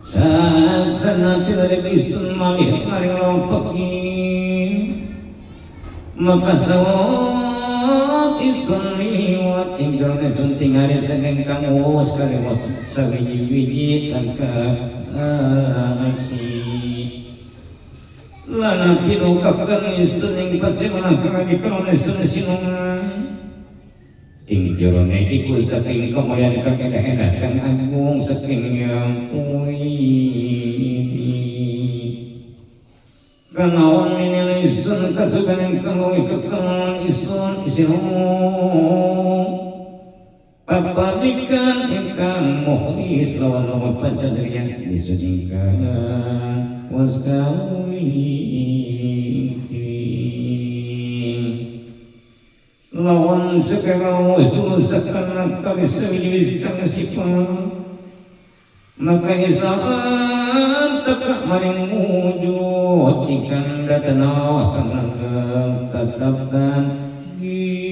Saat sanati dari isun malih maring lompokin maka sawat isun liwat ing jerone sun tingali saking kang wos kaliwat sawiji-wiji tanpa aksi lana pinukakan isun ing pasimana kang dikron isun sinungan ing jerone iku saking kemuliaan kang endah-endah kang agung saking yang kanawan minil isun kasukan ingkang luwih kekengan isun isinung papalikan ingkang mukhlis lawan lawan panjadriyan isun ingkang waskawi lawan sekarang usul sekarang kali sewiji kang sifat maka isaan teka maring wujud ikan datana kang langgeng tetap dan gingsir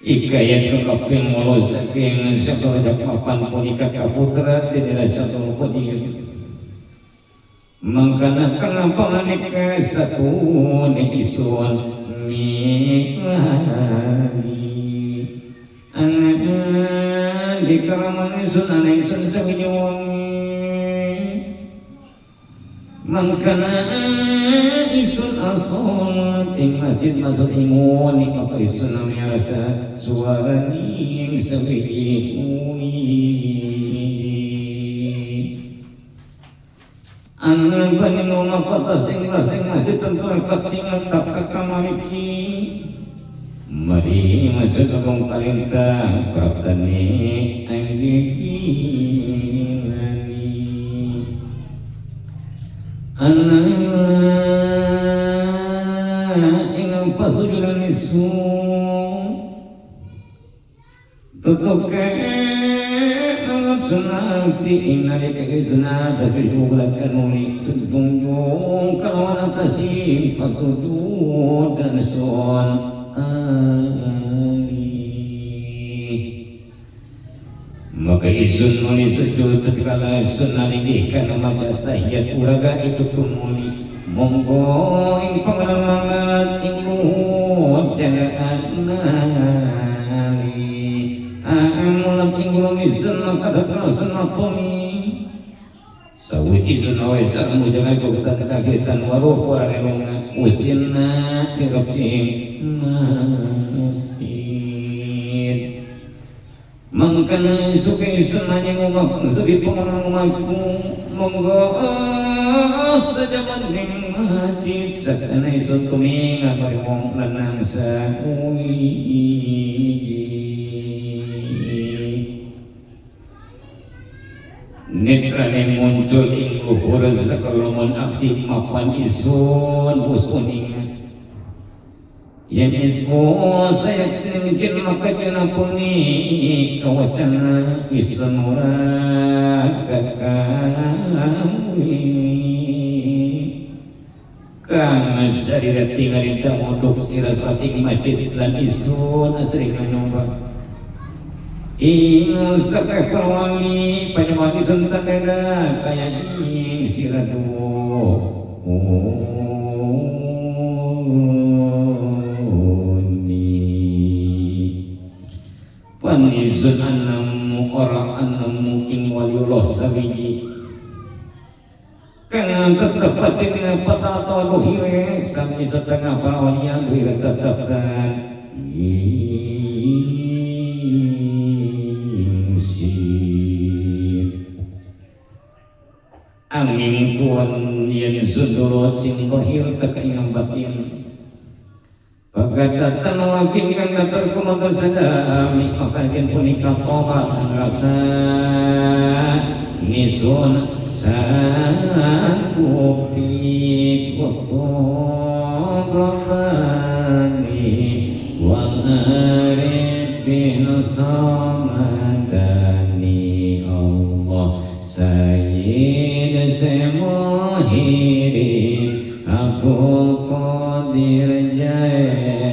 ikayat kang kaping 8 saking sabarajak papan punika kaputra tinira satu punika mangkana kang panganika satune isun mi'ali anan di kalaman isun ana isun sawiji wangi mangkana isun asolat ing masjid masuk ingoni maka isun namanya rasa suarani ing sawiji anan panino makatas ing ras ing masjid tentu ketingal tak sakamariki mari masuk kong kalintang praptani anggini anan ing pasujudan isun tutuke sunasi inalika sunat satu kanuli tunjung kawan atasi patudu dan son ali maka isun muli sujud tatkala isun alinggih kana maca tahiyat uraga itu tumuli monggo ing pangamangat ing luhur jangan ali amulat ing gulung isun maka datang sunatoni sawi isun awe samu jangan kau kita ketakitan waruh orang elonga usinna singkap sing masjid mangkana suka isun hanya ngomong sedih pengarang umatku monggo sejaman ning masjid sakana isun tuminga bari wong lanang sawi netrane muncul ing luhur sakalomon aksi mapan isun usuninga yen ismu saya mungkin maka jana puni kawacana isun ora kakawi kang sarira tingarita modok sira salat ing masjid lan isun asring nyoba ing sakakawali panewani suntanena kaya ing siradu ni panizun anamu ora anamu ing waliullah sawiji kang tetep pating patata luhire sami setengah para walian luhire tetep dan angin tuan yen sundurut sing lahir teka ing batin bagatatan wakin kang datar kumatur sadami maka yen punika tobat rasa nisun sakupti kutugrobani wa arifin samadani Allah Sayyid Semuhirin Abu Qadir jae.